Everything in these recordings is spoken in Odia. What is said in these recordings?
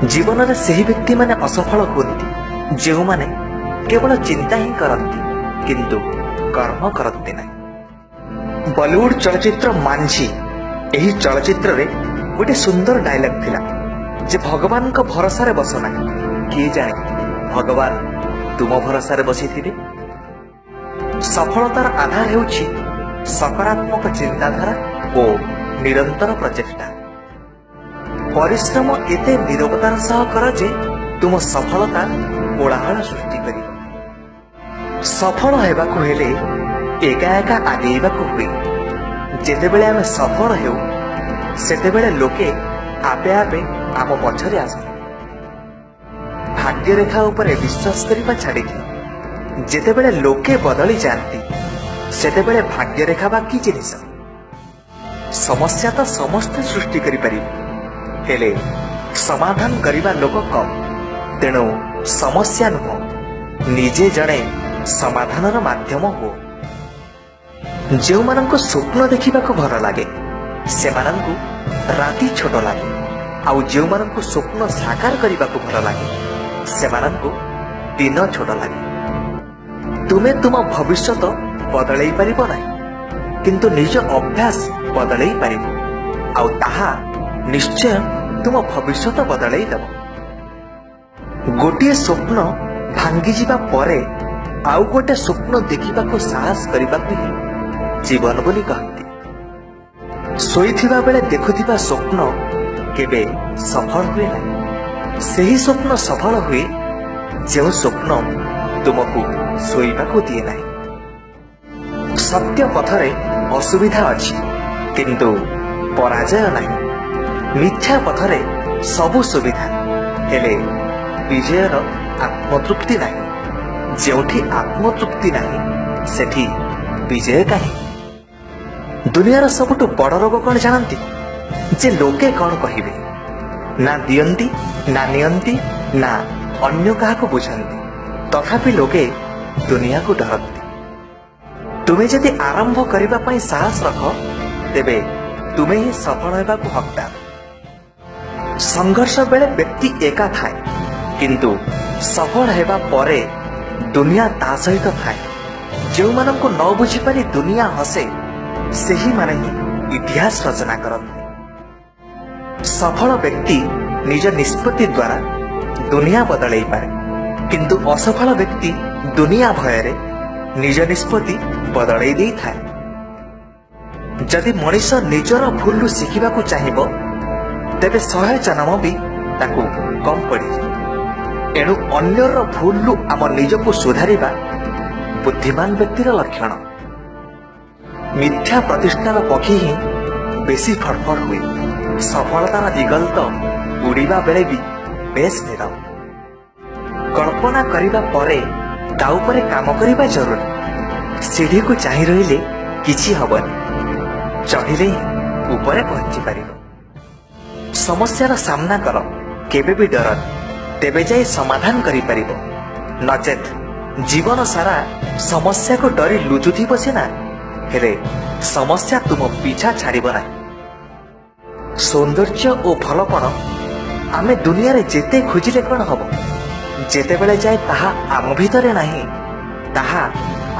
ଜୀବନରେ ସେହି ବ୍ୟକ୍ତିମାନେ ଅସଫଳ ହୁଅନ୍ତି ଯେଉଁମାନେ କେବଳ ଚିନ୍ତା ହିଁ କରନ୍ତି କିନ୍ତୁ କର୍ମ କରନ୍ତି ନାହିଁ। ବଲିଉଡ ଚଳଚ୍ଚିତ୍ର ମାଞ୍ଝି, ଏହି ଚଳଚ୍ଚିତ୍ରରେ ଗୋଟେ ସୁନ୍ଦର ଡାଇଲଗ ଥିଲା ଯେ ଭଗବାନଙ୍କ ଭରସାରେ ବସ ନାହିଁ, କିଏ ଜାଣେ ଭଗବାନ ତୁମ ଭରସାରେ ବସିଥିବେ। ସଫଳତାର ଆଧାର ହେଉଛି ସକାରାତ୍ମକ ଚିନ୍ତାଧାରା ଓ ନିରନ୍ତର ପ୍ରଚେଷ୍ଟା। ପରିଶ୍ରମ ଏତେ ନିରବତାର ସହ କର ଯେ ତୁମ ସଫଳତା କୋଳାହଳ ସୃଷ୍ଟି କରିବ। ସଫଳ ହେବାକୁ ହେଲେ ଏକା ଏକା ଆଗେଇବାକୁ ହୁଏ। ଯେତେବେଳେ ଆମେ ସଫଳ ହେଉ ସେତେବେଳେ ଲୋକେ ଆପେ ଆପେ ଆମ ପଛରେ ଆସନ୍ତି। ଭାଗ୍ୟରେଖା ଉପରେ ବିଶ୍ୱାସ କରିବା ଛାଡ଼ିଦିଅ। ଯେତେବେଳେ ଲୋକେ ବଦଳି ଯାଆନ୍ତି ସେତେବେଳେ ଭାଗ୍ୟରେଖା ବା କି ଜିନିଷ? ସମସ୍ୟା ତ ସମସ୍ତେ ସୃଷ୍ଟି କରିପାରିବେ, ହେଲେ ସମାଧାନ କରିବା ଲୋକ କମ୍। ତେଣୁ ସମସ୍ୟା ନୁହଁ, ନିଜେ ଜଣେ ସମାଧାନର ମାଧ୍ୟମ ହୁଅ। ଯେଉଁମାନଙ୍କୁ ସ୍ୱପ୍ନ ଦେଖିବାକୁ ଭଲ ଲାଗେ ସେମାନଙ୍କୁ ରାତି ଛୋଟ ଲାଗେ, ଆଉ ଯେଉଁମାନଙ୍କୁ ସ୍ୱପ୍ନ ସାକାର କରିବାକୁ ଭଲ ଲାଗେ ସେମାନଙ୍କୁ ଦିନ ଛୋଟ ଲାଗେ। ତୁମେ ତୁମ ଭବିଷ୍ୟତ ବଦଳେଇ ପାରିବ ନାହିଁ, କିନ୍ତୁ ନିଜ ଅଭ୍ୟାସ ବଦଳେଇ ପାରିବ, ଆଉ ତାହା ନିଶ୍ଚୟ ତୁମ ଭବିଷ୍ୟତ ବଦଳେଇ ଦେବ। ଗୋଟିଏ ସ୍ୱପ୍ନ ଭାଙ୍ଗିଯିବା ପରେ ଆଉ ଗୋଟେ ସ୍ୱପ୍ନ ଦେଖିବାକୁ ସାହସ କରିବାକୁ ହିଁ ଜୀବନ ବୋଲି କହନ୍ତି। ଶୋଇଥିବା ବେଳେ ଦେଖୁଥିବା ସ୍ୱପ୍ନ କେବେ ସଫଳ ହୁଏ ନାହିଁ। ସେହି ସ୍ୱପ୍ନ ସଫଳ ହୁଏ ଯେଉଁ ସ୍ୱପ୍ନ ତୁମକୁ ଶୋଇବାକୁ ଦିଏ ନାହିଁ। ସତ୍ୟ ପଥରେ ଅସୁବିଧା ଅଛି କିନ୍ତୁ ପରାଜୟ ନାହିଁ। ମିଥ୍ୟା ପଥରେ ସବୁ ସୁବିଧା, ହେଲେ ବିଜୟର ଆତ୍ମତୃପ୍ତି ନାହିଁ। ଯେଉଁଠି ଆତ୍ମତୃପ୍ତି ନାହିଁ ସେଠି ବିଜୟ କାହିଁ? ଦୁନିଆର ସବୁଠୁ ବଡ଼ ରୋଗ କଣ ଜାଣନ୍ତି? ଯେ ଲୋକେ କଣ କହିବେ। ନା ଦିଅନ୍ତି, ନା ନିଅନ୍ତି, ନା ଅନ୍ୟ କାହାକୁ ବୁଝନ୍ତି, ତଥାପି ଲୋକେ ଦୁନିଆକୁ ଡରନ୍ତି। ତୁମେ ଯଦି ଆରମ୍ଭ କରିବା ପାଇଁ ସାହସ ରଖ ତେବେ ତୁମେ ହିଁ ସଫଳ ହେବାକୁ ହକଦାର। ସଂଘର୍ଷ ବେଳେ ବ୍ୟକ୍ତି ଏକା ଥାଏ, କିନ୍ତୁ ସଫଳ ହେବା ପରେ ଦୁନିଆ ତା ସହିତ ଥାଏ। ଯେଉଁମାନଙ୍କୁ ନ ବୁଝିପାରି ଦୁନିଆ ହସେ ସେହିମାନେ ହିଁ ଇତିହାସ ରଚନା କରନ୍ତି। ସଫଳ ବ୍ୟକ୍ତି ନିଜ ନିଷ୍ପତ୍ତି ଦ୍ୱାରା ଦୁନିଆ ବଦଳେଇ ପାରେ, କିନ୍ତୁ ଅସଫଳ ବ୍ୟକ୍ତି ଦୁନିଆ ଭୟରେ ନିଜ ନିଷ୍ପତ୍ତି ବଦଳେଇ ଦେଇଥାଏ। ଯଦି ମଣିଷ ନିଜର ଭୁଲରୁ ଶିଖିବାକୁ ଚାହିଁବ ତେବେ 100 ଜନ୍ମ ବି ତାକୁ କମ୍ ପଡ଼ିଯିବ। ଏଣୁ ଅନ୍ୟର ଭୁଲରୁ ଆମ ନିଜକୁ ସୁଧାରିବା ବୁଦ୍ଧିମାନ ବ୍ୟକ୍ତିର ଲକ୍ଷଣ। ମିଥ୍ୟା ପ୍ରତିଷ୍ଠାର ପକ୍ଷୀ ହିଁ ବେଶୀ ଫଡ଼ଫଡ଼ ହୁଏ। ସଫଳତାର ଇଗଲ ତ ଉଡ଼ିବା ବେଳେ ବି ବେଶ ନୀରବ। କଳ୍ପନା କରିବା ପରେ ତା ଉପରେ କାମ କରିବା ଜରୁରୀ। ସିଢ଼ିକୁ ଚାହିଁ ରହିଲେ କିଛି ହବନି, ଚଢ଼ିଲେ ହିଁ ଉପରେ ପହଞ୍ଚି ପାରିବ। ସମସ୍ୟାର ସାମ୍ନା କର, କେବେ ବି ଡରନି, ତେବେ ଯାଇ ସମାଧାନ କରିପାରିବ। ନଚେତ୍ ଜୀବନ ସାରା ସମସ୍ୟାକୁ ଡରି ଲୁଚୁଥିବ ସିନା, ହେଲେ ସମସ୍ୟା ତୁମ ପିଛା ଛାଡ଼ିବ ନାହିଁ। ସୌନ୍ଦର୍ଯ୍ୟ ଓ ଭଲପଣ ଆମେ ଦୁନିଆରେ ଯେତେ ଖୋଜିଲେ କଣ ହବ, ଯେତେବେଳେ ଯାଏ ତାହା ଆମ ଭିତରେ ନାହିଁ ତାହା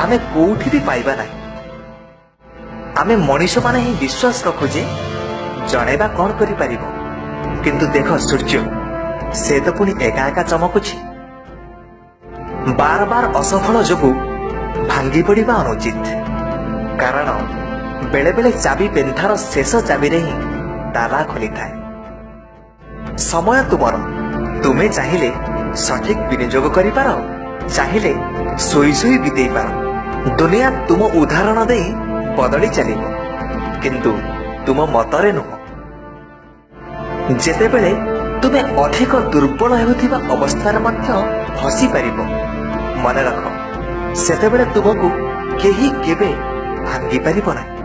ଆମେ କୋଉଠି ବି ପାଇବା ନାହିଁ। ଆମେ ମଣିଷମାନେ ହିଁ ବିଶ୍ୱାସ ରଖୁ ଯେ ଜଣେ ବା କଣ କରିପାରିବ, କିନ୍ତୁ ଦେଖ ସୂର୍ଯ୍ୟ, ସେ ତ ପୁଣି ଏକା ଏକା ଚମକୁଛି। ବାର ବାର ଅସଫଳ ଯୋଗୁ ଭାଙ୍ଗି ପଡ଼ିବା ଅନୁଚିତ, କାରଣ ବେଳେବେଳେ ଚାବି ପେନ୍ଥାର ଶେଷ ଚାବିରେ ହିଁ ତାଲା ଖୋଲିଥାଏ। ସମୟ ତୁମର, ତୁମେ ଚାହିଁଲେ ସଠିକ ବିନିଯୋଗ କରିପାର, ଚାହିଁଲେ ଶୋଇ ଶୋଇ ବିତେଇ ପାର। ଦୁନିଆ ତୁମ ଉଦାହରଣ ଦେଇ ବଦଳି ଚାଲିବ, କିନ୍ତୁ ତୁମ ମତରେ ନୁହଁ। ଯେତେବେଳେ ତୁମେ ଅଧିକ ଦୁର୍ବଳ ହେଉଥିବା ଅବସ୍ଥାରେ ମଧ୍ୟ ହସି ପାରିବ, ମନେ ରଖ ସେତେବେଳେ ତୁମକୁ କେହି କେବେ ଭାଙ୍ଗି ପାରିବ ନାହିଁ।